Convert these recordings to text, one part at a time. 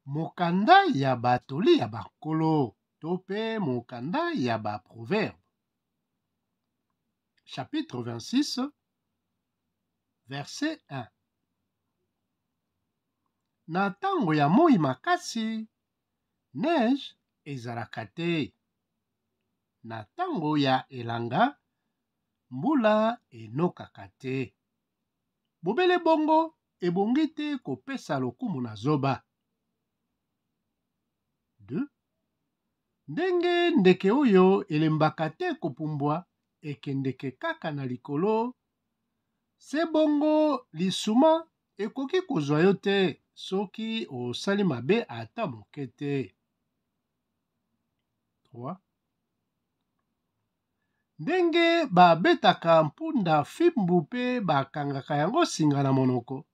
Mokanda ya batoli ya bankolo to mpe mokanda ya ba proverbe chapitre 26 verset 1. Na ntango ya moi makasi, neige ezalaka te. Na ntango ya elanga, mbula enokaka te. Bobele bongo, ebongi te kopesa lokumu na zoba. 2. Ndenge ndeke oyo elembaka te kopumbwa ekendeke kaka na likolo, se bongo lisuma ekoki kozwa yo te soki osali mabe ata moke te. 3. Ndenge babetaka mpunda fimbu mpe bakangaka yango singa na monoko,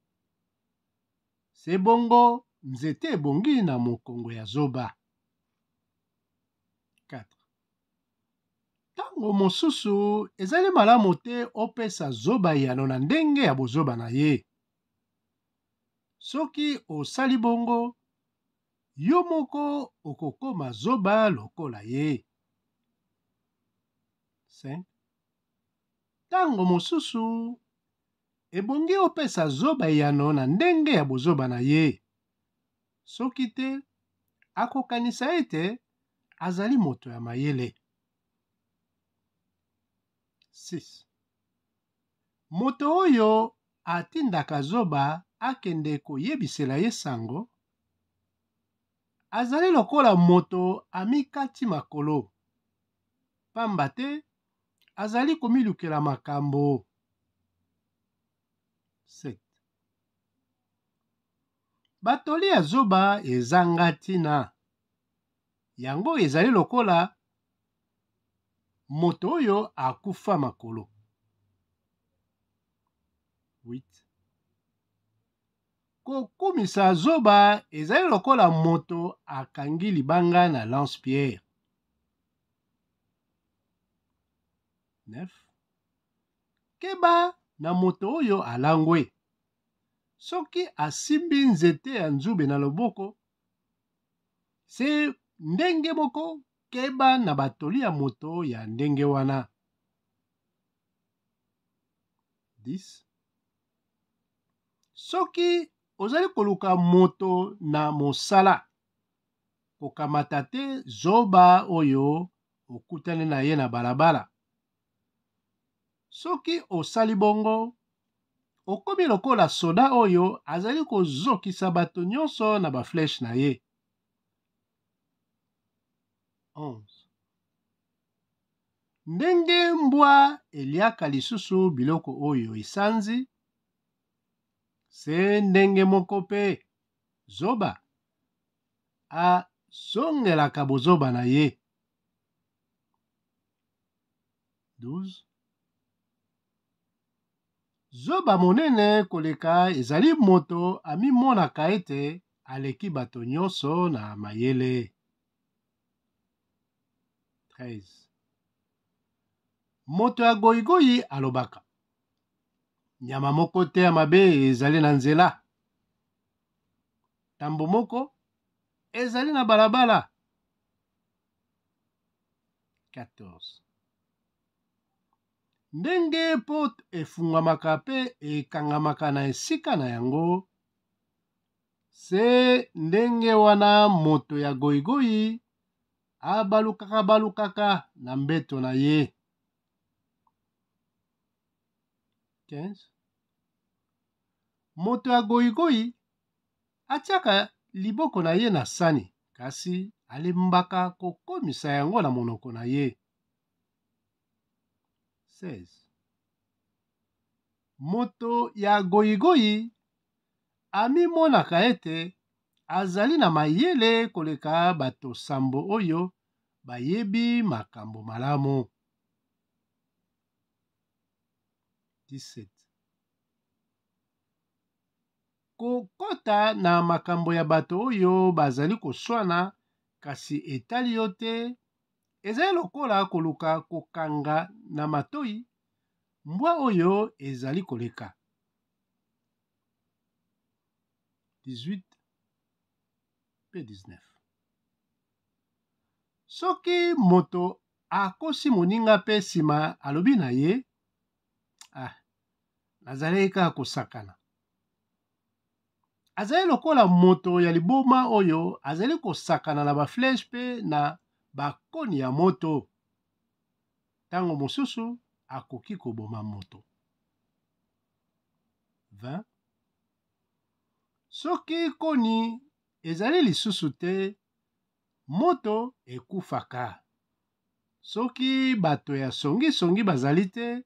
se bongo nzete ebongi na mokongo ya zoba. 4. Ntango mosusu ezali malamu te opesa zoba eyano na ndenge ya bozoba na ye. Soki osali bongo, yo moko okokoma zoba lokola ye. 5. Ntango mosusu ebongi opesa zoba eyano na ndenge ya bozoba na ye. Soki te, akokanisa ete azali moto ya mayele. 6. Moto oyo atindaka zoba akende koyebisela ye sango azali lokola moto amikati makolo, pamba te azali komilukela makambo. 7. Batoli ya zoba ezanga ntina. Yango ezali lokola moto oyo akufa makolo. 8. Kokumisa zoba ezali lokola moto akangi libanga na lance-pierre. 9. Keba na moto oyo alangwe. Soki asimbi nzete ya nzube na loboko, se ndenge moko keba na batoli ya moto ya ndenge wana. 10. Soki ozali koluka moto na mosala, kokamata te zoba oyo okutani na ye na balabala. Soki osali bongo, okomi lokola soda oyo azali kozokisa bato nyonso na bafleshe na ye. 11. Ndenge mbwa eliaka lisusu biloko oyo esanzi, se ndenge moko mpe zoba azongelaka bozoba na ye. 12. Zoba monene koleka ezali moto amimonaka ete aleki bato nyonso na mayele. 13. Moto ya goyigoyi alobaka, nyama moko te ya mabe ezali na nzela, ntambo moko ezali na balabala. 14. Ndenge porte efungwamaka mpe ekangamaka na esika na yango, se ndenge wana moto ya goyigoyi abalukaka-balukaka na mbeto na ye. 15. Moto ya goyigoyi atiaka liboko na ye na sani, kasi alembaka kokomisa yango na monoko na ye. 16. Moto ya goyigoyi amimonaka ete azali na mayele koleka bato sambo oyo bayebi makambo malamu. 17. Kokota na makambo ya bato oyo bazali koswana kasi etali yo te ezali lokola koluka kokanga na matoi mbwa oyo ezali koleka. 18. mpe 19. Soki moto akosi moninga mpe nsima alobi na ye, ah, nazalaki kaka kosakana. Azali lokola moto ya liboma oyo azali kosakana na bafleshe mpe na bakoni ya moto. Ntango mosusu akoki koboma moto. 20. Soki koni ezali lisusu te, moto ekufaka. Soki bato ya songisongi bazali te,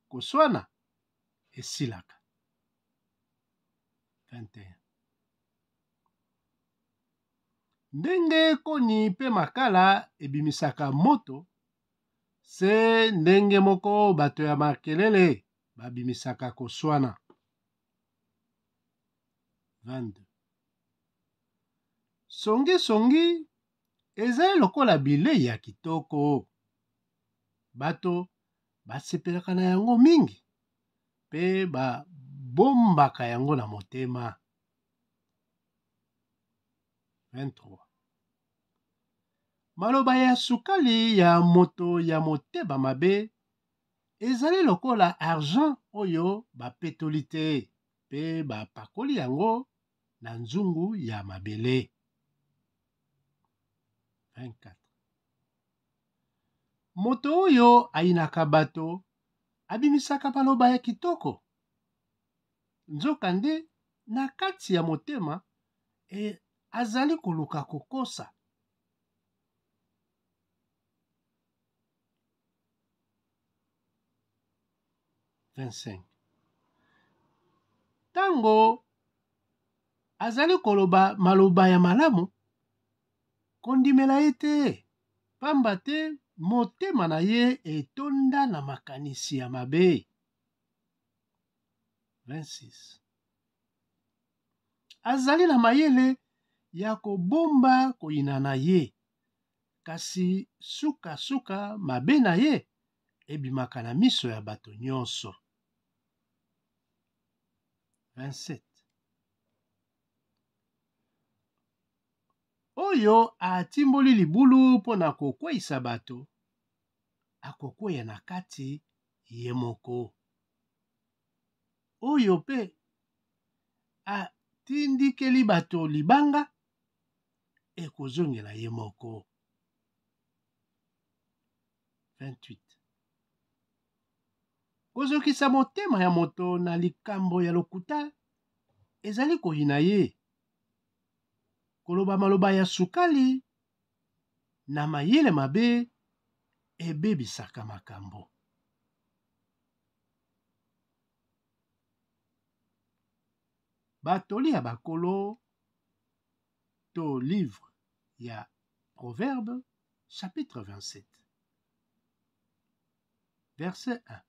koswana esilaka. 21. Ndenge koni mpe makala ebimisaka moto, se ndenge moko bato ya makelele babimisaka koswana. 22. Songisongi ezali lokola bilei ya kitoko. Bato basepelaka na yango mingi mpe babombaka yango na motema. 23. Maloba ya sukali ya moto ya motema mabe ezali lokola argent oyo bapetoli te mpe bapakoli yango na nzungu ya mabele. 24. Moto oyo ayinaka bato abimisaka maloba ya kitoko, nzokande na kati ya motema e, azali koluka kokosa. 25. Ntango azali koloba maloba ya malamu, kondimela ye te, pamba te motema na ye etonda na makanisi ya mabe. 26. Azali na mayele ya kobomba koyina na ye, kasi sukasuka mabe na ye ebimaka na miso ya bato nyonso. 27. Oyo atimboli libulu mpo na kokweisa bato, akokweya na kati ye moko. Oyo mpe atindikeli bato libanga, ekozongela ye moko. 28. Kozokisa motema ya moto na likambo ya lokuta ezali koyina ye. Koloba maloba ya sukali na mayele mabe ebebisaka makambo. Batoli ya bakolo to livre ya Proverbe chapitre 27 verset 1.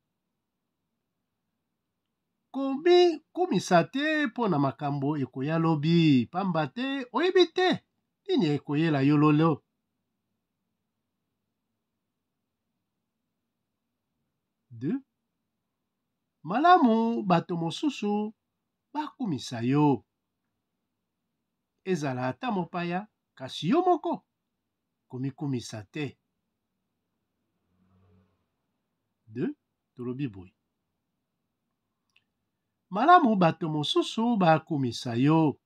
Komikumisa te mpo na makambo ekoya lobi, pamba te oyebi te nini ekoyela yo lolo. 2. Malamu bato mosusu bakumisa yo, ezala ata mopaya, kasi yo moko komikumisa te. 2. Tolobi boye, malamu bato mosusu bakumisa yo,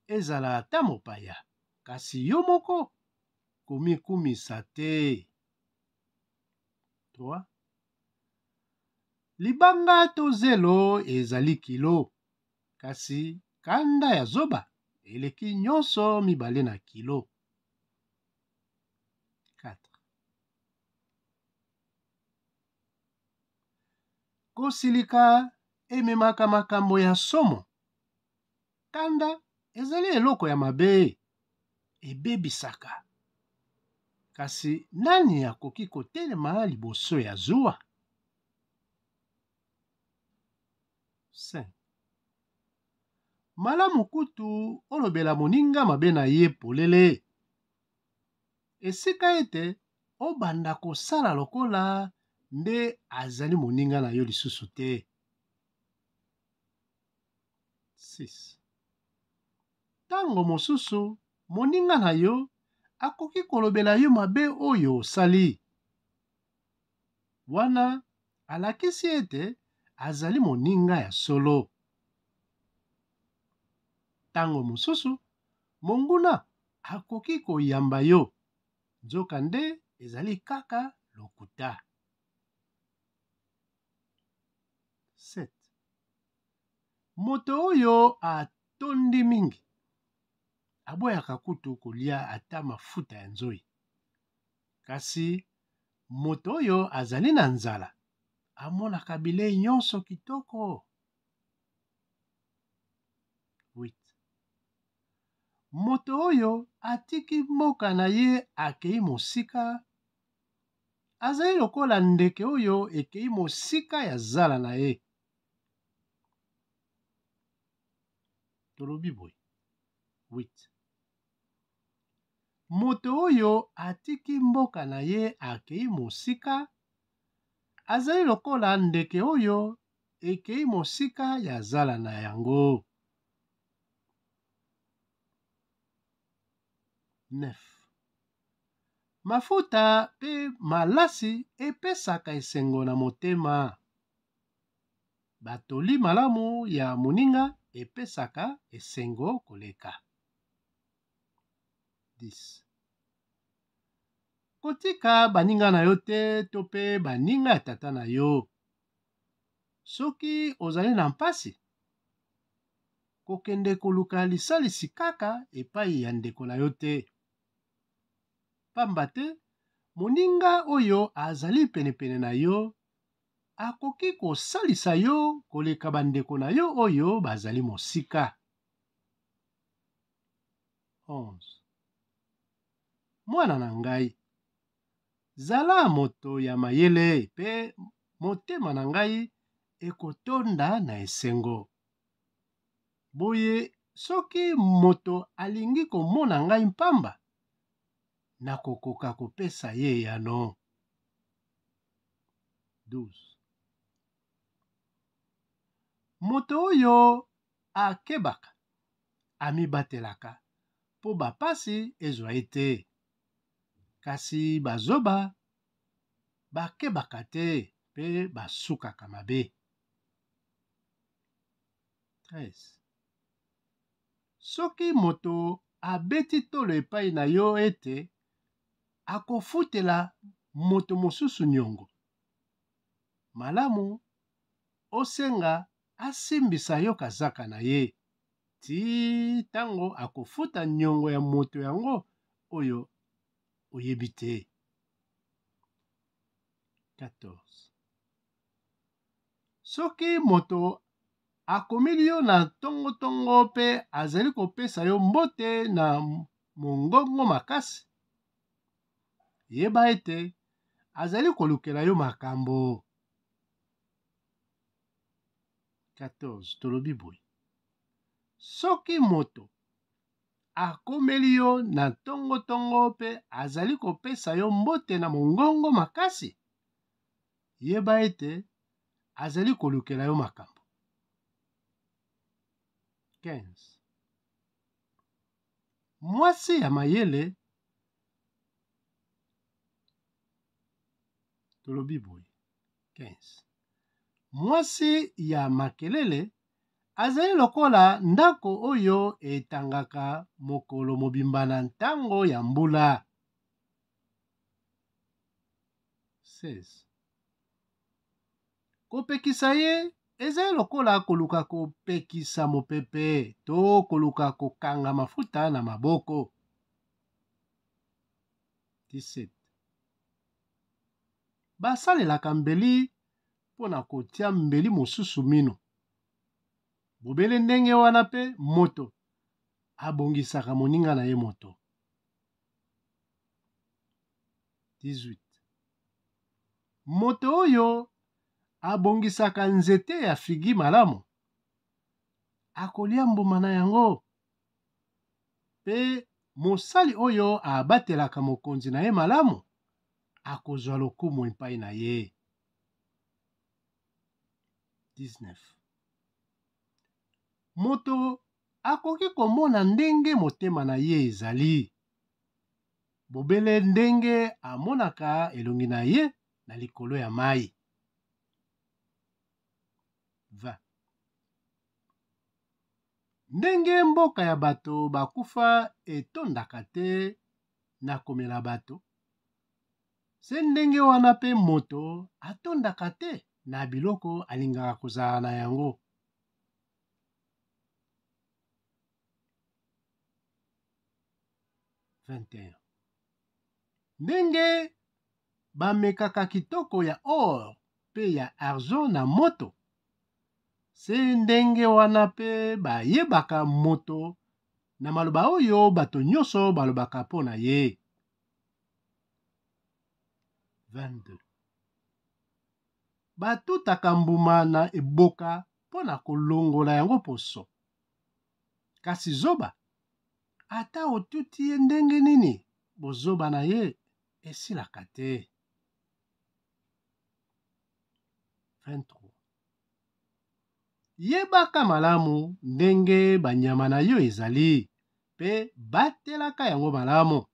ezala ata mopaya, kasi yo moko komikumisa te. 3. Libanga to zelo ezali kilo, kasi kanda ya zoba eleki nyonso mibale na kilo. 4. Kosilika ememaka makambo ya somo. Kanda ezali eloko ya mabe, ebebisaka. Kasi nani akoki kotelema liboso ya zuwa? 5. Malamu kutu olobela moninga mabe na ye polele, esika ete obanda kosala lokola nde azali moninga na yo lisusu te. 6. Ntango mosusu moninga na yo akoki kolobela yo mabe oyo osali. Wana alakisi ete azali moninga ya solo. Ntango mosusu monguna akoki koyamba yo, nzokande ezali kaka lokuta. 7. Moto oyo atondi mingi aboyaka kutu kolia ata mafuta ya nzoi. Kasi moto oyo azali na nzala amonaka bilei nyonso kitoko. 8. Moto oyo atiki mboka na ye akei mosika azali lokola ndeke oyo ekei mosika ya zala na ye. Tolobi boye 8. Moto oyo atiki mboka na ye akei mosika azali lokola ndeke oyo ekei mosika ya zala na yango. 9. Mafuta mpe malasi epesaka esengo na motema. Batoli malamu ya moninga epesaka esengo koleka. 10. Kotika baninga na yo te to mpe baninga ya tata na yo. Soki ozali na mpasi, kokende koluka lisalisi kaka epai ya ndeko na yo te. Pamba te moninga oyo azali penepene na yo akoki kosalisa yo koleka bandeko na yo oyo bazali mosika. 11. Mwana na ngai, zala moto ya mayele mpe motema na ngai ekotonda na esengo. Boye soki moto alingi komona ngai mpamba, nakokoka kopesa ye eyano. 12. Moto oyo akebaka amibatelaka mpo bapasi ezwa ye te, kasi bazoba bakebaka te mpe basukaka mabe. 13. Soki moto abeti tolo epai na yo ete akofutela moto mosusu niongo, malamu osenga asimbisa yo kazaka na ye tii ntango akofuta niongo ya moto yango oyo oyebi te. 14. Soki moto akomeli yo na ntongotongo mpe azali kopesa yo mbote na mongongo makasi, yeba ete azali kolukela yo makambo. 14 tolobi boye soki moto akomeli yo na ntongotongo mpe azali kopesa yo mbote na mongongo makasi, yeba ete azali kolukela yo makambo. 15. Mwasi ya mayele tolobi boye 15. Mwasi ya makelele azali lokola ndako oyo etangaka mokolo mobimba na ntango ya mbula. 16. Kopekisa ye ezali lokola koluka kopekisa mopepe to koluka kokanga mafuta na maboko. 17. Basalelaka mbeli mpo na kotia mbeli mosusu mino. Bobele ndenge wana mpe moto abongisaka moninga na ye moto. 18. Moto oyo abongisaka nzete ya figi malamu akolia mbuma na yango, mpe mosali oyo abatelaka mokonzi na ye malamu akozwa lokumu epai na ye. 19. Moto akoki komona ndenge motema na ye ezali, bobele ndenge amonaka elongi na ye na likolo ya mai. 20. Ndenge mboka ya bato bakufa etondaka te na komela bato, se ndenge wana mpe moto atondaka te na biloko alingaka kozala na yango. 21. Ndenge bamekaka kitoko ya or mpe ya argent na moto, se ndenge wana mpe bayebaka moto na maloba oyo bato nyonso balobaka mpo na ye. 22. Batutaka mbuma na eboka mpo na kolongola yango poso. Kasi zoba, ata otuti ye ndenge nini, bozoba na ye esilaka te. 23. Yebaka malamu ndenge banyama na yo ezali mpe batelaka yango malamu.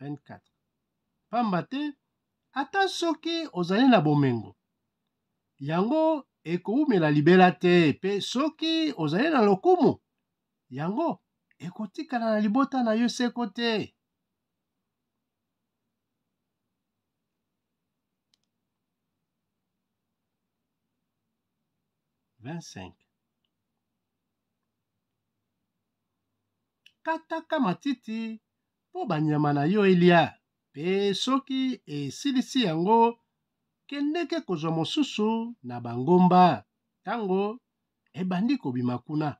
24. Pamba te ata soki ozali na bomengo, yango ekowumela libela te, mpe soki ozali na lokumu, yango ekotikala na libota na yo seko te. 25. Kataka matiti mpo banyama na yo elia, mpe soki esilisi yango, kendeke kozwa mosusu na bangomba ntango ebandi kobima kuna.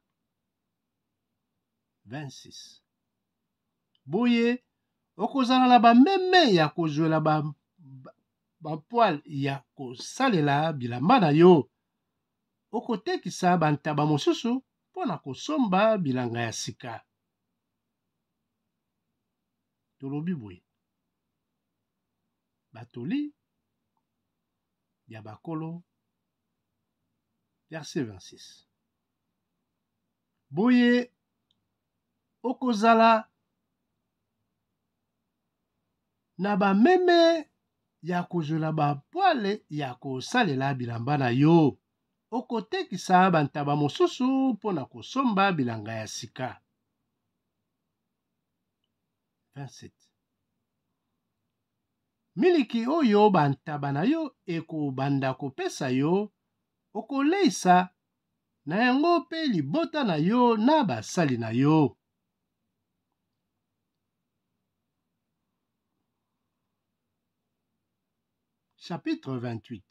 26. Boye okozala na bameme ya kozwela bapoile ya kosalela bilamba na yo. Okotekisa bantaba mosusu mpo na kosomba bilanga ya sika. Tolobi boye, batoli ya bakolo, verset 26. Boye okozala na bameme ya kozwela bapwale ya kosalela bilamba na yo. Okotekisa bantaba mosusu mpo na kosomba bilanga ya sika. 27. Miliki oyo bantaba na yo ekobanda kopesa yo, okoleisa na yango mpe libota na yo na basali na yo. Chapitre 28.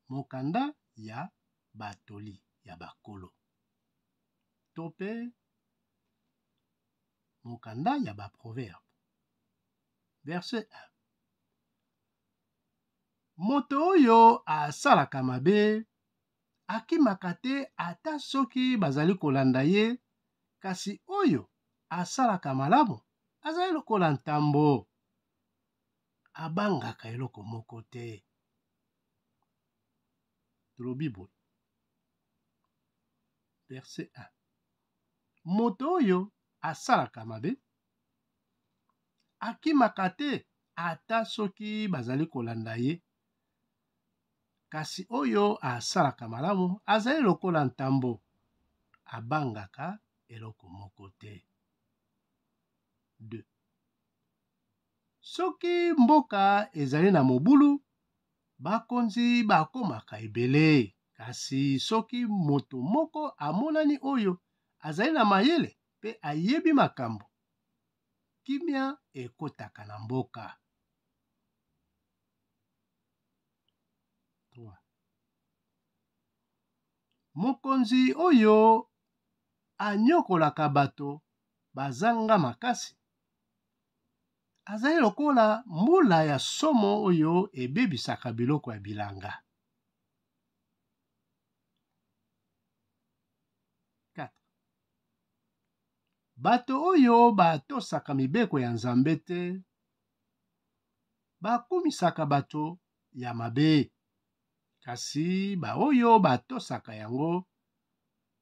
Mokanda ya batoli ya bakolo to mpe mokanda ya baproverbe. Verset 1. Moto oyo asalaka mabe akimaka te ata soki bazali kolanda ye, kasi oyo asalaka malamu azali lokola ntambo, abangaka eloko moko te. Tolobi boye, verset 1. Moto oyo asalaka mabe akimaka te ata soki bazali kolanda ye, kasi oyo asalaka malamu azali lokola ntambo, abangaka eloko moko te. 2. Soki mboka ezali na mobulu, bakonzi bakomaka ebele, kasi soki moto moko amonani oyo azali na mayele mpe ayebi makambo, kimia ekotaka na mboka. 3. Mokonzi oyo anyokolaka bato bazanga makasi azali lokola mbula ya somo oyo ebebisaka biloko ya bilanga. 4. Bato oyo batosaka mibeko ya Nzambe te bakumisaka bato ya mabe. Kasi baoyo batosaka yango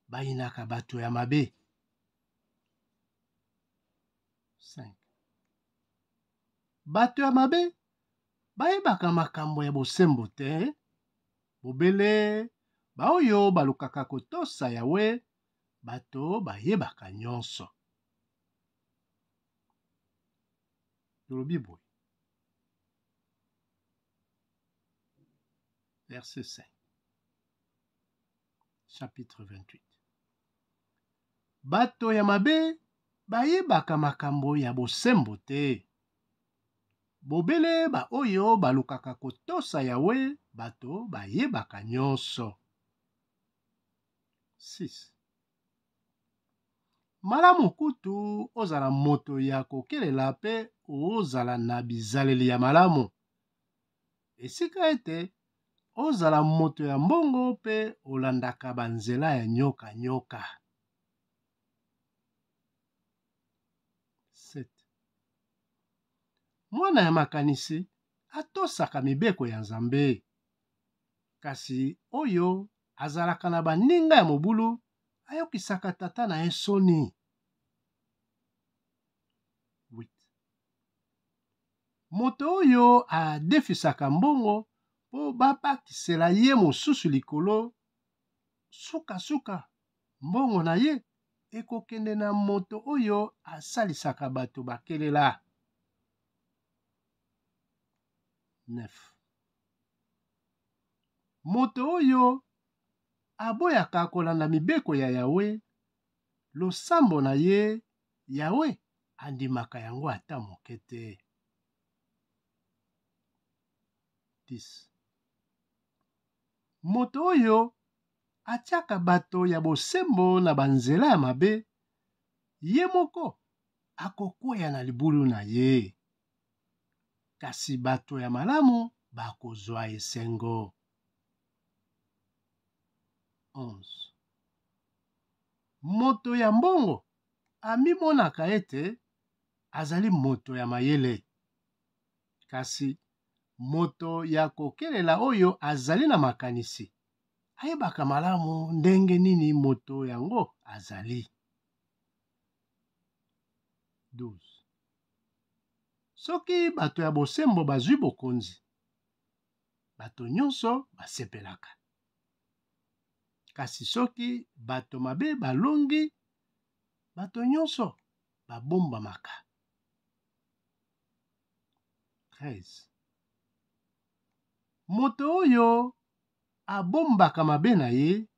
bayinaka bato ya mabe. 5. Bato ya mabe bayebaka makambo ya bosembo te, bobele baoyo balukaka kotosa Yawe, bato bayebaka nyonso. Tolobi boye, verset 5, chapitre 28. Bato ya mabe bayebaka makambo ya bosembo te, bobele baoyo balukaka kotosa Yawe, bato bayebaka nyonso. 6. Malamu kutu ozala moto ya kokelela mpe ozala na bizaleli ya malamu, esika ete ozala moto ya mbongo mpe olandaka banzela ya nyoka-nyoka. 7. Mwana ya makanisi atosaka mibeko ya Nzambe, kasi oyo azalaka na baninga ya mobulu ayokisaka tata na ye soni. 8. Moto oyo adefisaka mbongo mpo babakisela ye mosusu likolo, sukasuka mbongo na ye ekokende na moto oyo asalisaka bato bakelela. 9. Moto oyo aboyaka kolanda mibeko ya Yawe, losambo na ye, Yawe andimaka yango ata moke te. 10. Moto oyo atiaka bato ya bosembo na banzela ya mabe, ye moko akokweya na libulu na ye, kasi bato ya malamu bakozwa esengo. 11. Moto ya mbongo amimonaka ete azali moto ya mayele, kasi moto ya kokelela oyo azali na makanisi ayebaka malamu ndenge nini moto yango azali. 12. Soki bato ya bosembo bazwi bokonzi, bato nyonso basepelaka. Kasi soki bato mabe balongi, bato nyonso babombamaka. 13. Moto oyo abombaka mabe na ye,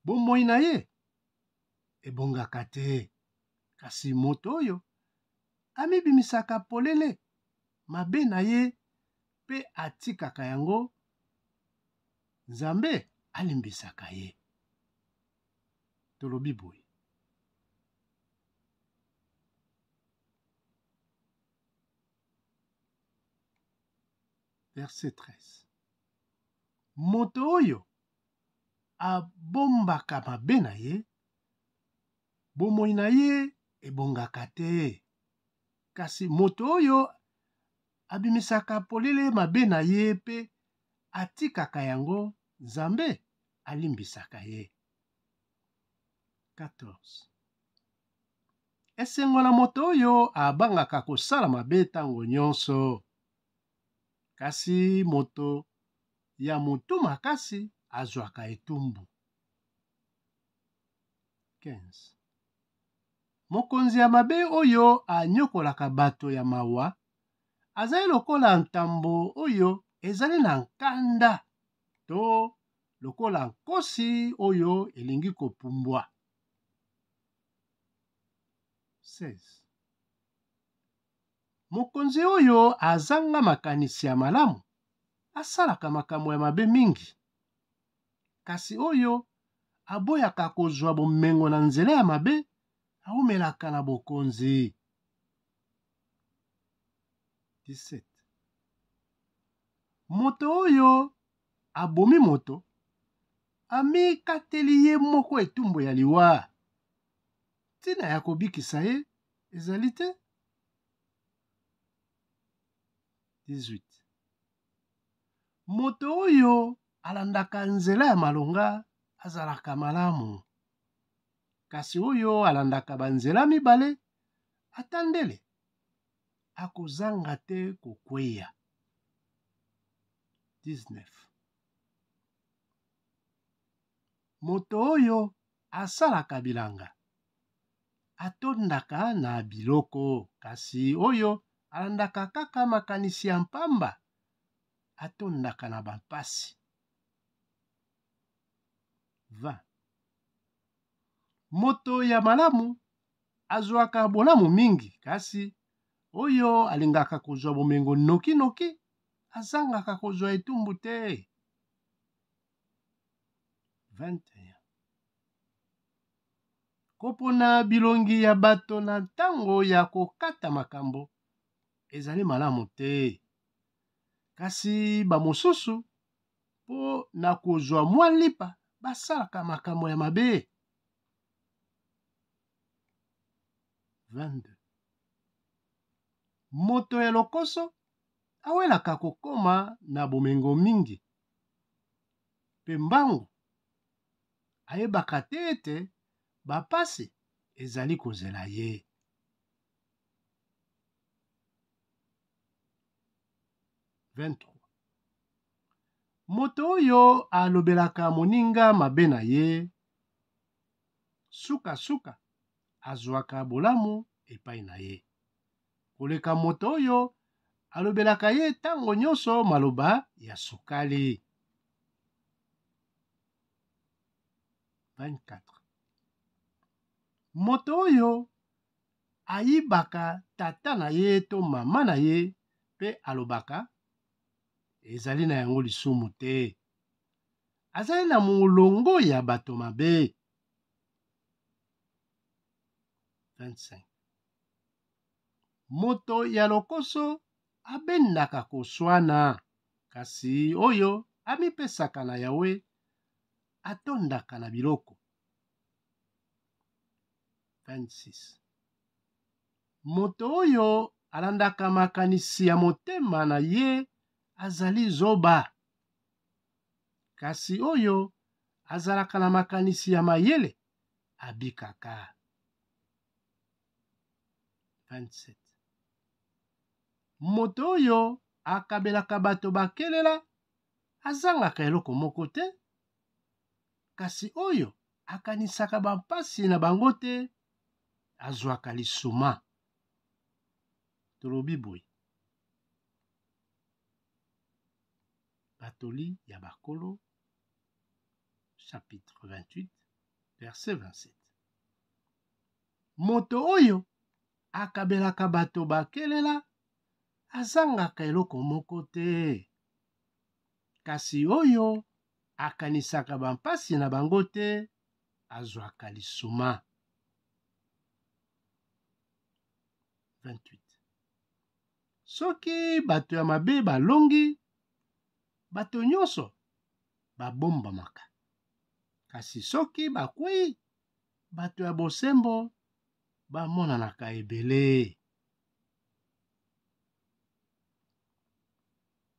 bomoi na ye ebongaka te. Kasi moto oyo amibimisaka polele mabe na ye mpe atikaka yango, Nzambe alimbisaka ye. Tolobi boye, verset 13. Moto oyo abombaka mabe na ye, bomoi na ye ebongaka te. Kasi moto oyo abimisaka polele mabe na ye mpe atikaka yango, Nzambe alimbisaka ye. 14. Esengo na moto oyo abangaka kosala mabe ntango nyonso, kasi moto ya motu makasi azwaka etumbu. 15. Mokonzi ya mabe oyo anyokolaka bato ya mawa azali lokola ntambo oyo ezali na nkanda to lokola nkosi oyo elingi kopumbwa. 16. Mokonzi oyo azanga makanisi ya malamu asalaka makambo ya mabe mingi, kasi oyo aboyaka kozwa bomengo na nzela ya mabe aumelaka na bokonzi. 17. Moto oyo abomi moto amikateli ye moko etumbu ya liwa. Ntina ya kobikisa ye ezali te. 18. Moto oyo alandaka nzela ya malonga azalaka malamu, kasi oyo alandaka banzela mibale, ata ndele, akozanga te kokweya. 19. Moto oyo asalaka bilanga atondaka na biloko, kasi oyo alandaka kaka makanisi ya mpamba atondaka na bampasi. 20. Moto ya malamu azwaka bolamu mingi, kasi oyo alingaka kozwa bomengo nokinoki azangaka kozwa etumbu te. 21. Kopona bilongi ya bato na ntango ya kokata makambo ezali malamu te, kasi bamosusu mpo na kozwa mwa lipa basalaka makambo ya mabe. 22. Moto ya lokoso awelaka kokoma na bomengo mingi, mpe mbangu ayebaka te ete bapasi ezali kozela ye. 23. Moto oyo alobelaka moninga mabe na ye, sukasuka azwaka bolamu epai na ye, koleka moto oyo alobelaka ye ntango nyonso maloba ya sukali. 24. Moto oyo ayibaka tata na ye to mama na ye mpe alobaka ezali na yango lisumu te, azali na molongo ya bato mabe. 25. Moto ya lokoso abendaka koswana, kasi oyo amipesaka na Yawe atondaka na biloko. 26. Moto oyo alandaka makanisi ya motema na ye azali zoba, kasi oyo azalaka na makanisi ya mayele abikaka. 27. Moto oyo akabelaka bato bakelela azangaka eloko moko te, kasi oyo akanisaka bampasi na bango te azwaka lisuma. Tolobi boye, Batoli ya bakolo, chapitre 28, verset 27. Moto oyo akabelaka bato bakelela azangaka eloko moko te, kasi oyo akanisaka bampasi na bango te azwaka lisuma. 28. Soki bato ya mabe balongi, bato nyonso babombamaka, kasi soki bakwei, bato ya bosembo bamonanaka ebele.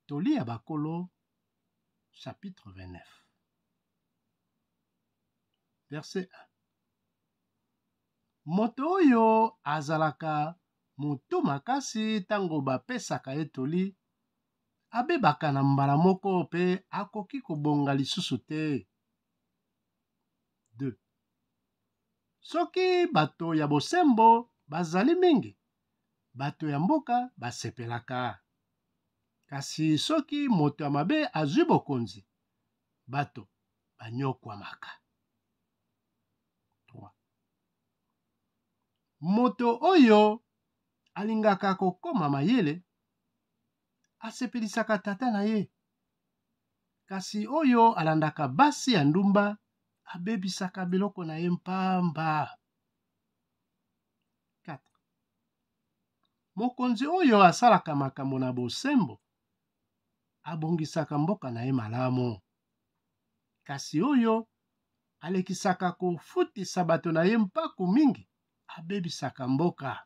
Toli ya bakolo, chapitre 29, verset 1. Moto oyo azalaka motu makasi ntango bapesaka ye toli, abebaka na mbala moko mpe akoki kobonga lisusu te. 2. Soki bato ya bosembo bazali mingi, bato ya mboka basepelaka. Kasi soki moto ya mabe azwi bokonzi, bato banyokwamaka. 3. Moto oyo alingaka kokoma mayele asepelisaka tata na ye, kasi oyo alandaka basi ya ndumba abebisaka biloko na ye mpamba. 4. Mokonzi oyo asalaka makambo na bosembo abongisaka mboka na ye malamu, kasi oyo alekisaka kofutisa bato na ye mpaku mingi abebisaka mboka.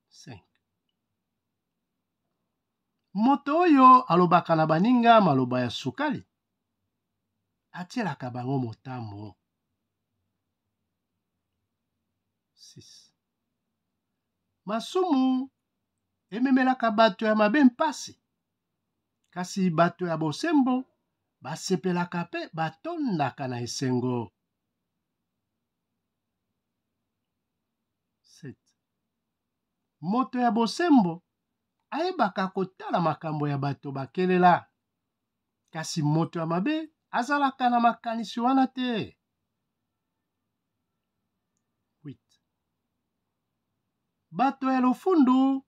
5. Moto oyo alobaka na baninga maloba ya sukali atielaka bango motambo. 6. Masumu ememelaka bato ya mabe mpasi, kasi bato ya bosembo basepelaka mpe batondaka na esengo. 7. Moto ya bosembo ayebaka kotala makambo ya bato bakelela, kasi moto ya mabe azalaka na makanisi wana te. 8. Bato ya lofundu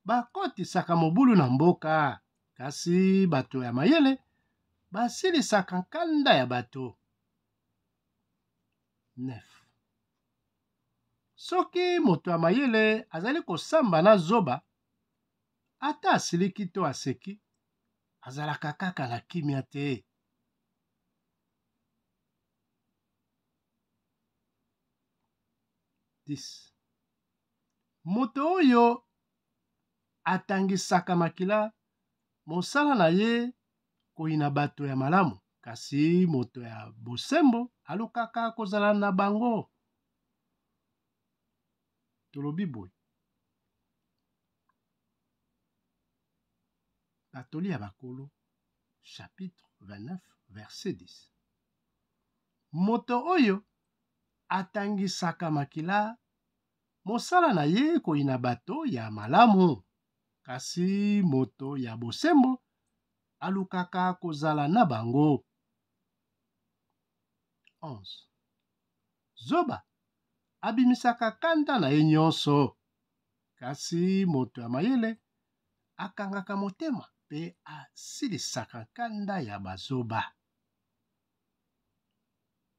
bakotisaka mobulu na mboka, kasi bato ya mayele basilisaka nkanda ya bato. 9. Soki moto ya mayele azali kosamba na zoba, ata asiliki to aseki, azalaka kaka na kimia te. 10. Moto oyo atangisaka makila, mosala na ye koyina bato ya malamu, kasi moto ya bosembo alukaka kozala na bango. Tolobi boye, Batoli ya bakolo, chapitre 29, verset 10. Moto oyo atangisaka makila, mosala na ye koyina bato ya malamu, kasi moto ya bosembo alukaka kozala na bango. 11. Zoba abimisaka kanda na ye nyonso, kasi moto ya mayele akangaka motema mpe asilisaka nkanda ya bazoba.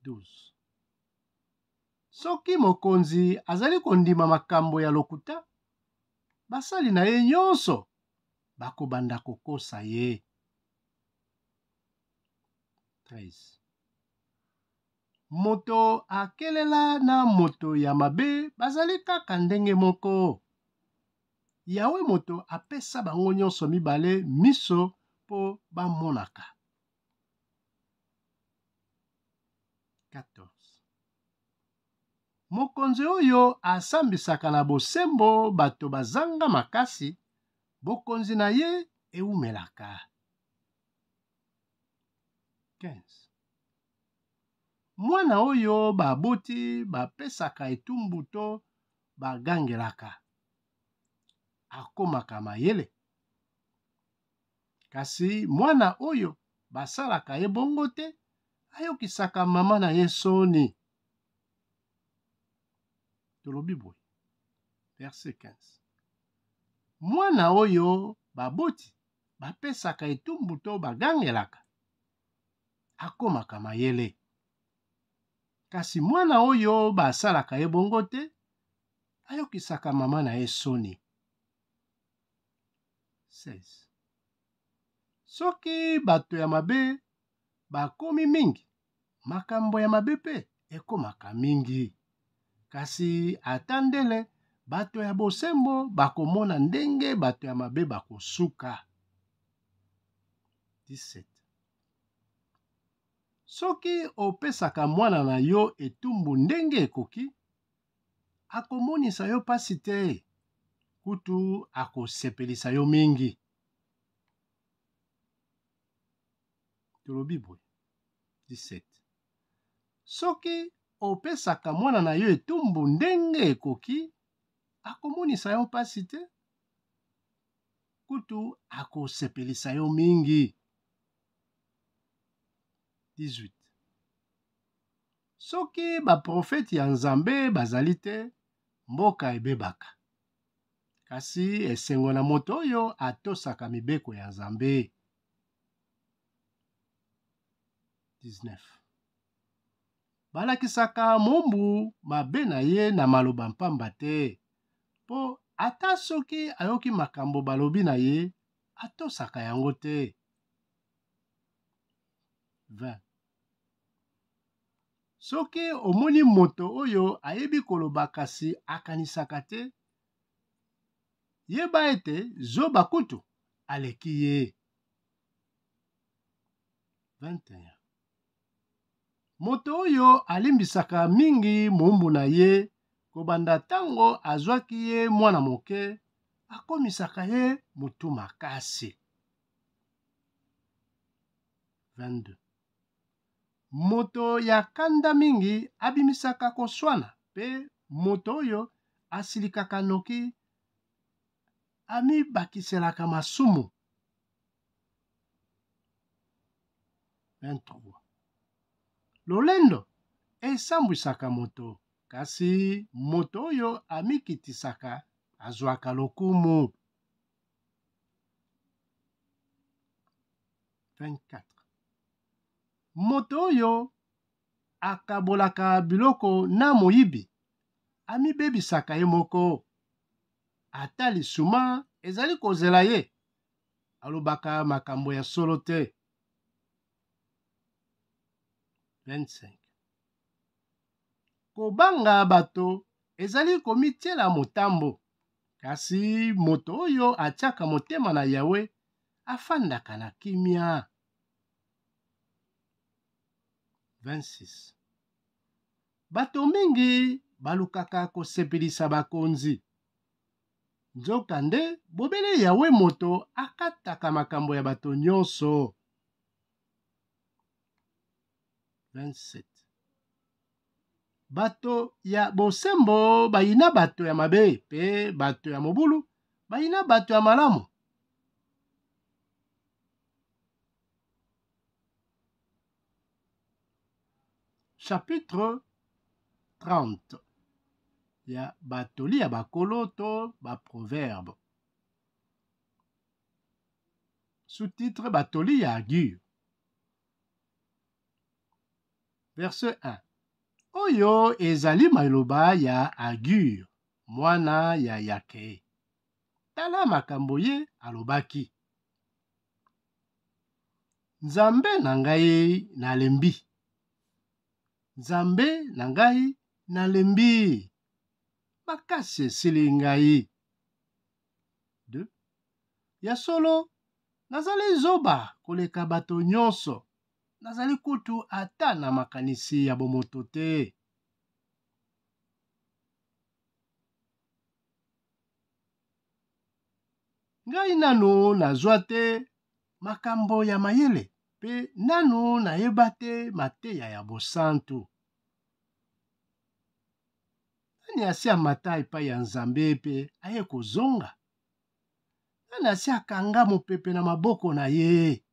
12. Soki mokonzi azali kondima makambo ya lokuta, basali na ye nyonso bakobanda kokosa ye. 13. Moto akelela na moto ya mabe bazali kaka ndenge moko. Yawe moto apesa bango nyonso mibale miso mpo bamonaka. 14. Mokonzi oyo asambisaka na bosembo bato bazanga makasi, bokonzi na ye eumelaka. 15. Mwana oyo baboti bapesaka etumbu to bagangelaka akomaka mayele. Kasi mwana oyo basalaka ye bongo te ayokisaka mama na ye soni. Tolobi boye, verset 15. Mwana oyo baboti bapesaka etumbu to bagangelaka akomaka mayele. Kasi mwana oyo basalaka ye bongo te ayokisaka mama na ye soni. 16. Soki bato ya mabe bakomi mingi, makambo ya mabe mpe ekomaka mingi. Kasi ata ndele, bato ya bosembo bakomona ndenge bato ya mabe bakosuka. 17. Soki opesaka mwana na yo etumbu ndenge ekoki, akomonisa yo mpasi te, kutu akosepelisa yo mingi. Tolobi boye, 17. Soki opesaka mwana na yo etumbu ndenge ekoki, akomonisa yo mpasi te, kutu akosepelisa yo mingi. 18. Soki baprofeti ya Nzambe bazali te, mboka ebebaka. Kasi esengo na moto oyo atosaka mibeko ya Nzambe. 19. Balakisaka moombu mabe na ye na maloba mpamba te, mpo ata soki ayoki makambo balobi na ye, atosaka yango te. 20. Soki omoni moto oyo ayebi koloba kasi akanisaka te, yeba ete zoba kutu aleki ye. 21. Moto oyo alimbisaka mingi moumbu na ye kobanda ntango azwaki ye mwana moke, akomisaka ye motu makasi. 22. Moto ya kanda mingi abimisaka koswana, mpe moto oyo asilikaka noki amibakiselaka masumu. 23. Lolendo esambwisaka moto, kasi moto oyo amikitisaka azwaka lokumu. 24. Moto oyo akabolaka biloko na moyibi amibebisaka ye moko. Ata lisuma ezali kozela ye, alobaka makambo ya solo te. 25. Kobanga bato ezali komitiela motambo, kasi moto oyo atiaka motema na Yawe afandaka na kimia. 26. Bato mingi balukaka kosepelisa bakonzi. Nzokande, bobele Yawe moto akataka makambo ya bato nyonso. 27. Bato ya bosembo bayina bato ya mabe, mpe bato ya mobulu bayina bato ya malamu. Chapitre 30 ya batoli ya bakolo to baproverbe. Sous-titre Batoli ya Agur. Verset 1. Oyo ezali maloba ya Agur, mwana ya Yake. Tala makambo ye alobaki. Nzambe na ngai nalembi. Nzambe na ngai nalembi. Makasi esili ngai. 2. Ya solo, nazali zoba koleka bato nyonso. Nazali kutu ata na makanisi ya bomoto te. Ngai nanu nazwa te makambo ya mayele mpe nanu nayeba te mateya ya bosantu. Nani asi amata epai ya Nzambe mpe aye kozonga? Nani asi akanga mopepe na maboko na ye?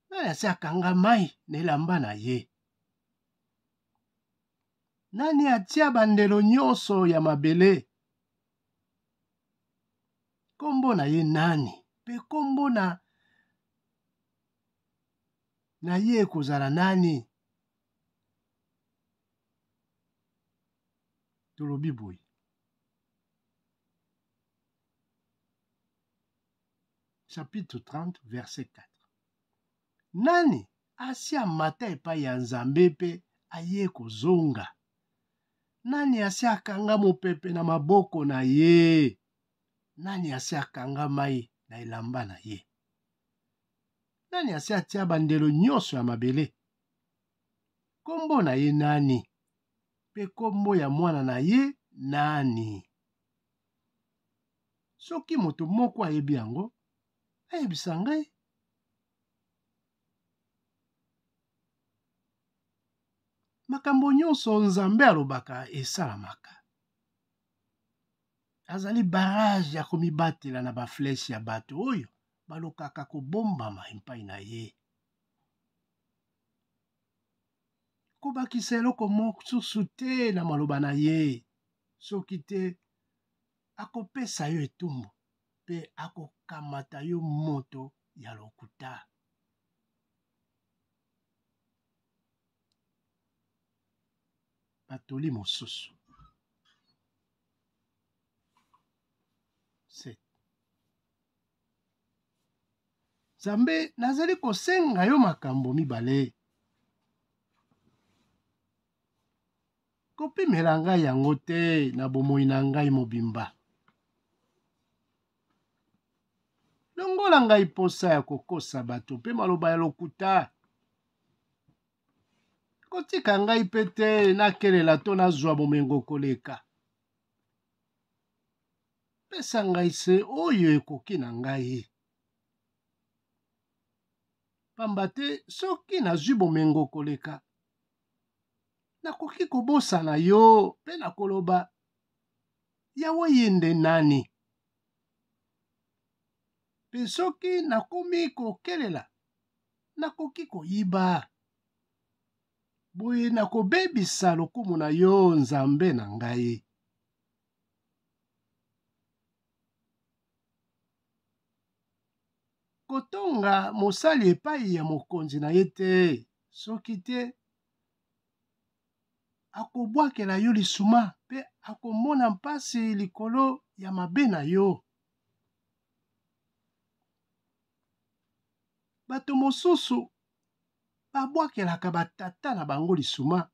Nani asi akanga mai na elamba na ye? Nani atia bandelo nyonso ya mabele? Kombo na ye nani? Mpe kombo na na ye ekozala nani? Tolobi boye. Chapitre 30, verset 4. Nani asi amata epai ya Nzambe mpe aye kozonga? Nani asi akanga mopepe na maboko na ye? Nani asi akanga mai na elamba na ye? Nani asi atia bandelo nyonso ya mabele? Kombo na ye nani? Mpe kombo ya mwana na ye nani? Soki moto moko ayebi yango, ayebisa ngai. Makambo nyonso Nzambe alobaka esalamaka. Azali barrage ya komibatela na bafleshe ya bato oyo balukaka kobombama epai na ye. Kobakisa eloko mosusu te na maloba na ye, soki te akopesa yo etumbu mpe akokamata yo moto ya lokuta. Batoli mosusu. 7. Nzambe, nazali kosenga yo makambo mibale. Kopimela ngai yango te na bomoi na ngai mobimba. Longola ngai mposa ya kokosa bato mpe maloba ya lokuta. Kotika ngai mpe te nakelela to nazwa bomengo koleka. Pesa ngai se oyo ekoki na ngai. Pamba te soki nazwi bomengo koleka, nakoki kobosana yo mpe nakoloba, Yawe ye nde nani? Mpe soki nakomi kokelela, nakoki koyiba. Boye nakobebisa lokumu na yo, Nzambe na ngai. Kotonga mosali epai ya mokonzi na ye te, soki te akobwakela yo lisuma mpe akomona mpasi likolo ya mabe na yo. Bato mosusu babwakelaka batata na bango lisuma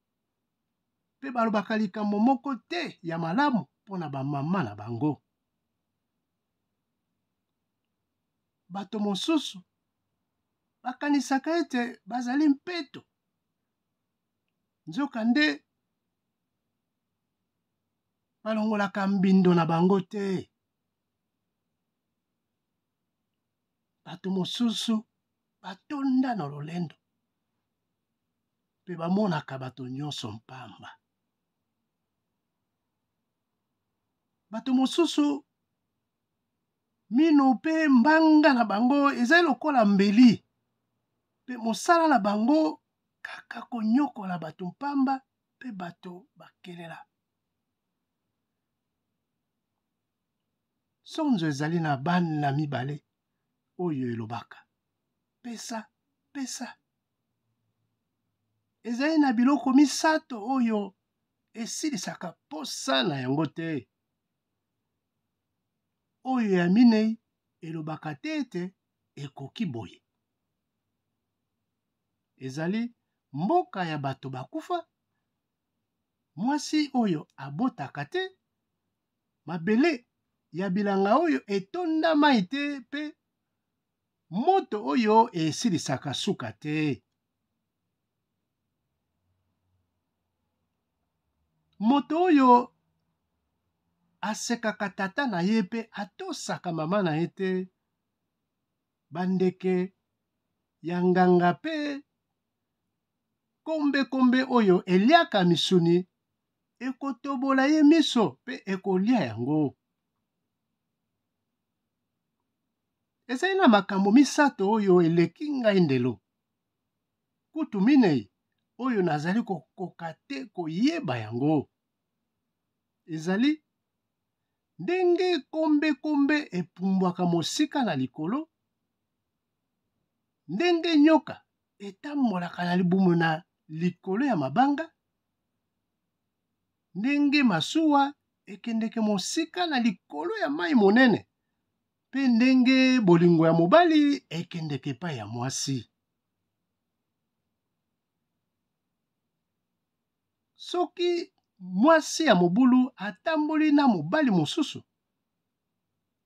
mpe balobaka likambo moko te ya malamu mpo na bamama na bango. Bato mosusu bakanisaka ete bazali mpeto, nzokande balongolaka mbindo na bango te. Bato mosusu batonda na lolendo mpe bamonaka bato nyonso mpamba. Bato mosusu mino mpe mbanga na bango ezali lokola mbeli, mpe mosala na bango kaka konyokola bato mpamba mpe bato bakelela. Sonzo ezali na bana mibale oyo elobaka pesa pesa. Ezali na biloko misato oyo esilisaka posa na yango te. Oyo ya minei elobaka te ete ekoki boye. Ezali mboka ya bato bakufa, mwasi oyo abotaka te, mabele ya bilanga oyo etonda mai te mpe moto oyo esilisaka suka te. Moto oyo asekaka tata na ye mpe atosaka mama na ye te, bandeke ya nganga mpe kombekombe oyo eliaka misuni ekotobola ye miso mpe ekolia yango. Ezali na makambo misato oyo eleki ngai ndelo, kutu minei oyo nazali kokoka te koyeba yango. Ezali ndenge kombekombe epumbwaka mosika na likolo, ndenge nyoka etambolaka na libumu na likolo ya mabanga, ndenge masuwa ekendeke mosika na likolo ya mai monene, mpe ndenge bolingo ya mobali ekendeke epai ya mwasi. Soki mwasi ya mobulu atamboli na mobali mosusu,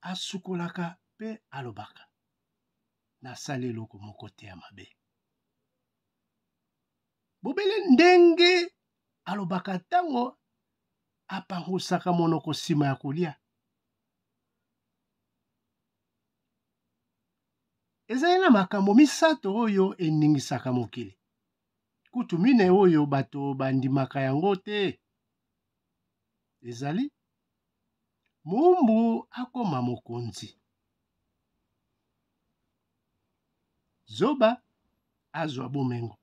asukolaka mpe alobaka, nasali eloko moko te ya mabe. Bobele ndenge alobaka ntango apangusaka monoko nsima ya kolia. Ezali na makambo misato oyo eningisaka mokili, kutu minei oyo bato bandimaka yango te. Ezali moumbu akoma mokonzi, zoba azwa bomengo,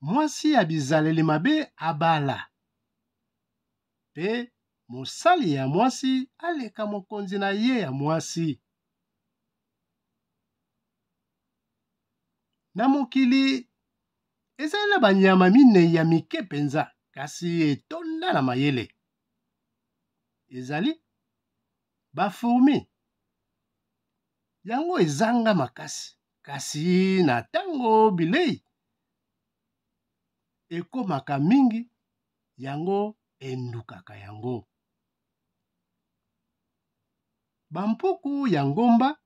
mwasi ya bizaleli mabe abala, mpe mosali ya mwasi aleka mokonzi na ye ya mwasi. Na mokili ezali na banyama minei ya mike mpenza, kasi etonda na mayele. Ezali bafurmi, yango ezanga makasi, kasi na ntango bilei ekomaka mingi, yango endukaka yango. Bampuku ya ngomba,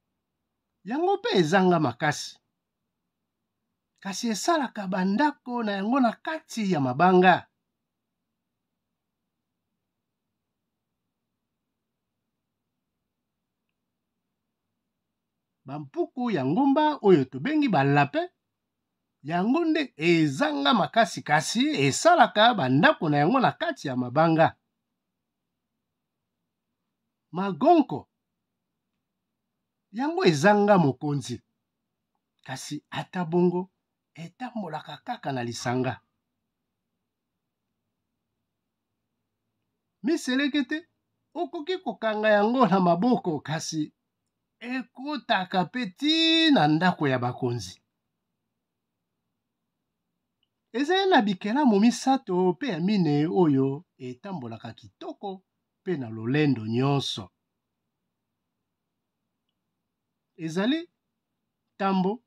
yango mpe ezanga makasi, kasi esalaka bandako na yango na kati ya mabanga. Bampuku ya ngomba oyo tobengi balape, yango nde ezanga makasi, kasi esalaka bandako na yango na kati ya mabanga. Magonko yango ezanga mokonzi, kasi ata bongo etambolaka kaka na lisanga. Miselekete okoki kokanga yango na maboko, kasi ekotaka mpe ti na ndako ya bakonzi. Ezali na bikelamu misato mpe ya minei oyo etambolaka kitoko mpe na lolendo nyonso. Ezali ntambo,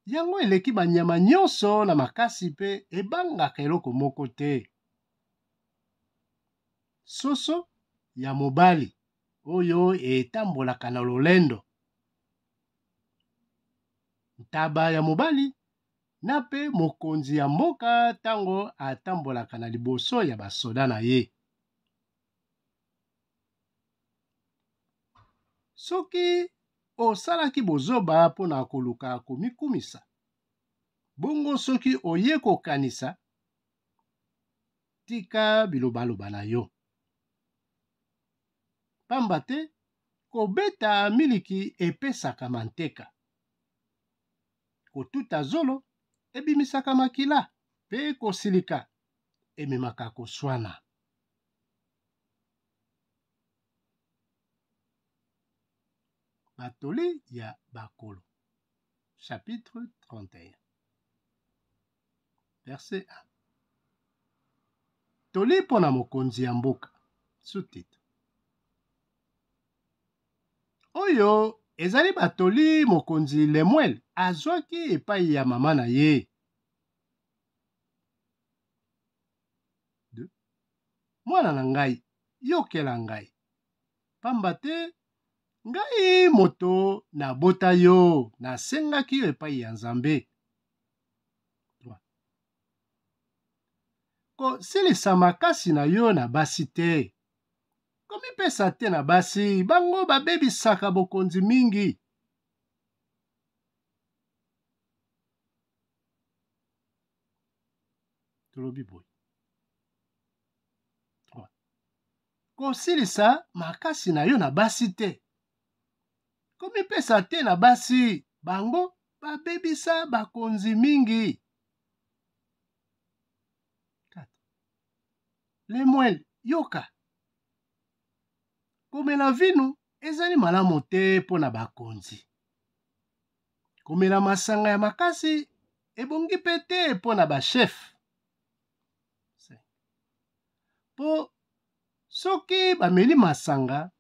yango eleki banyama nyonso na makasi mpe ebangaka eloko moko te. Soso ya mobali oyo etambolaka na lolendo. Ntaba ya mobali na mpe mokonzi ya mboka ntango atambolaka na liboso ya basoda na ye. Soki osalaki bozoba mpo na koluka komikumisa, bongo soki oye kokanisa, tika bilobaloba na yo. Pamba te kobeta miliki epesaka manteka. Kotuta zolo ebimisaka makila, mpe kosilika ememaka koswana. Batoli ya bakolo, chapitre 31, verset 1. Toli mpo na mokonzi ya mboka, sous-titre. Oyo ezali batoli mokonzi Lemuel azwaki epai ya mama na ye. 2. Mwana na ngai, yokela ngai, pamba te ngai moto nabota yo, nasengaki yo epai ya Nzambe. 3. Kosilisa makasi na yo na basi te, Komipesa te na basi, bango babebisaka bokonzi mingi. Tolobi boye. 3. Kosilisa makasi na yo na basi te. Komipesa te na basi, bango babebisa bakonzi mingi. 4. Lemuel, yoka! Komela vinu ezali malamu te mpo na bakonzi. Komela masanga ya makasi ebongi mpe te mpo na bashefe. Mpo soki bameli masanga,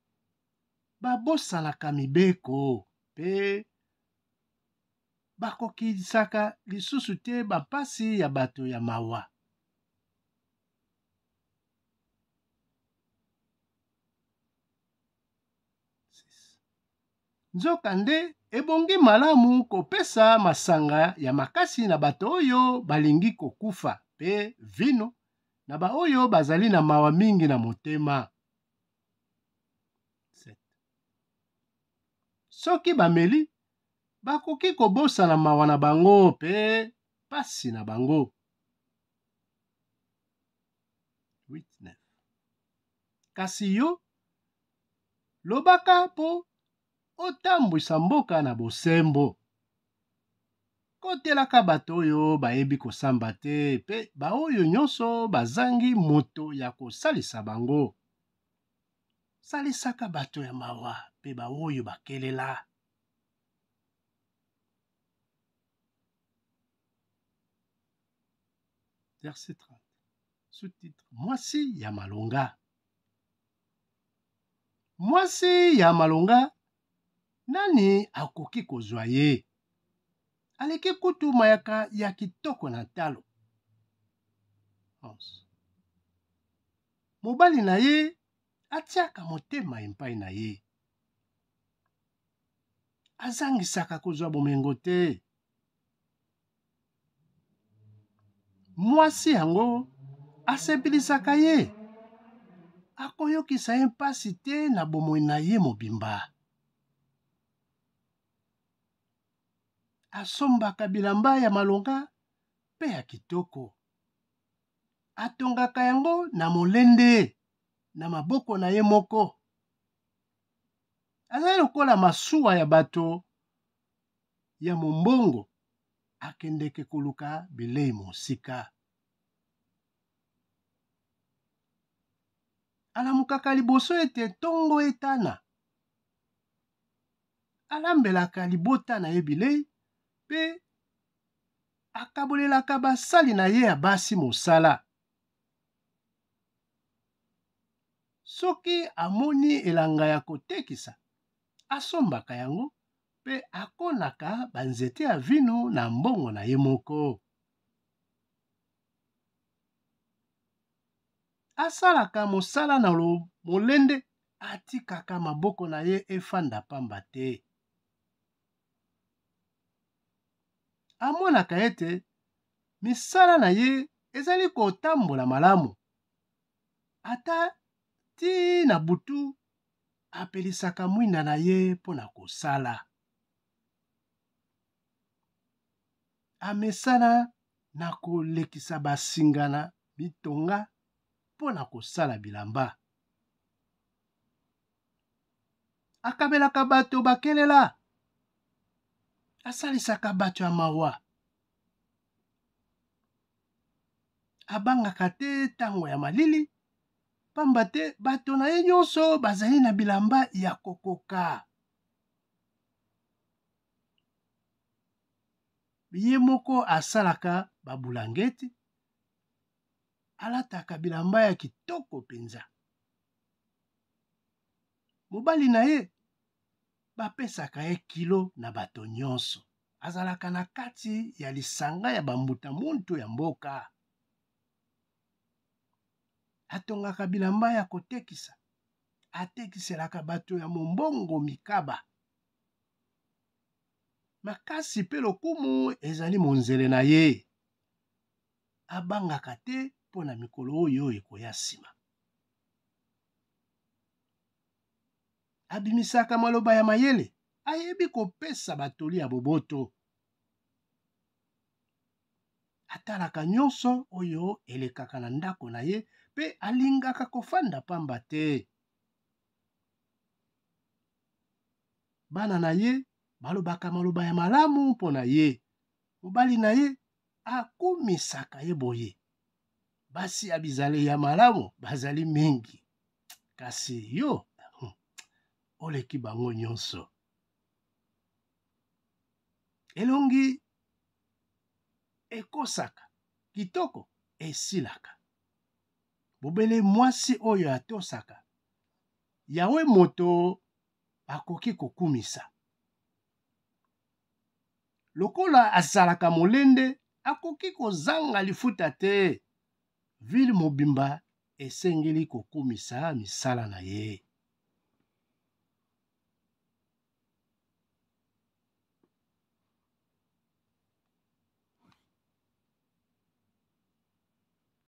babosanaka mibeko mpe bakokisaka lisusu te bampasi ya bato ya mawa. Nzokande, ebongi malamu kopesa masanga ya makasi na bato oyo balingi kokufa mpe vino na baoyo bazali na mawa mingi na motema. 7. Soki bameli, bakoki kobosana mawa na bango mpe pasi na bango. 8, 9. Kasi yo, lobaka mpo otambwisa mboka na bosembo. Kotelaka bato oyo bayebi kosamba te mpe baoyo nyonso bazangi moto ya kosalisa bango. Salisaka bato ya mawa mpe baoyo bakelela. Verset 30. Sous-titre Mwasi ya malonga. Mwasi ya malonga, nani akoki kozwa ye? Aleki kutu mayaka ya kitoko na ntalo. 11. Mobali na ye atiaka motema epai na ye. Azangisaka kozwa bomengo te. Mwasi yango asepelisaka ye, akoyokisa ye mpasi te na bomoi na ye mobimba. Asombaka bilamba ya malonga mpe ya kitoko, atongaka yango na molende na maboko na ye moko. Azali lokola masuwa ya bato ya mombongo, akendeke koluka bilei mosika. Alamukaka liboso ete ntongo etana. Alambelaka libota na ye bilei mpe akabolelaka basali na ye ya basi mosala. Soki amoni elanga ya kotekisa, asombaka yango mpe akonaka banzete ya vino na mbongo na ye moko. Asalaka mosala na molende, atikaka maboko na ye efanda pamba te. Amonaka ete misala na ye ezali kotambola malamu. Ata tii na butu, apelisaka mwinda na ye mpo na kosala. Amesana na kolekisa basinga na bitonga mpo na kosala bilamba. Akabelaka bato bakelela, asalisaka bato ya mawa. Abangaka te ntango ya malili, pamba te bato na ye nyonso bazali na bilamba ya kokoka. Ye moko asalaka babulangeti, alataka bilamba ya kitoko mpenza. Mobali na ye bapesaka ye kilo na bato nyonso. Azalaka na kati ya lisanga ya bambuta muntu ya mboka. Atongaka bilamba ya kotekisa, atekiselaka bato ya mombongo mikaba. Makasi mpe lokumu ezali monzele na ye. Abangaka te mpo na mikolo oyo ekoya nsima. Abimisaka maloba ya mayele, ayebi kopesa batoli ya boboto. Atalaka nyonso oyo elekaka na ndako na ye mpe alingaka kofanda pamba te. Bana na ye balobaka maloba ya malamu mpo na ye. Mobali na ye akumisaka ye boye: basi ya bizaleli ya malamu bazali mingi, kasi yo oleki bango nyonso. Elongi ekosaka, kitoko esilaka. Bobele mwasi oyo atosaka Yawe moto akoki kokumisa. Lokola azalaka molende, akoki kozanga lifuta te. Ville mobimba esengeli kokumisa misala na ye.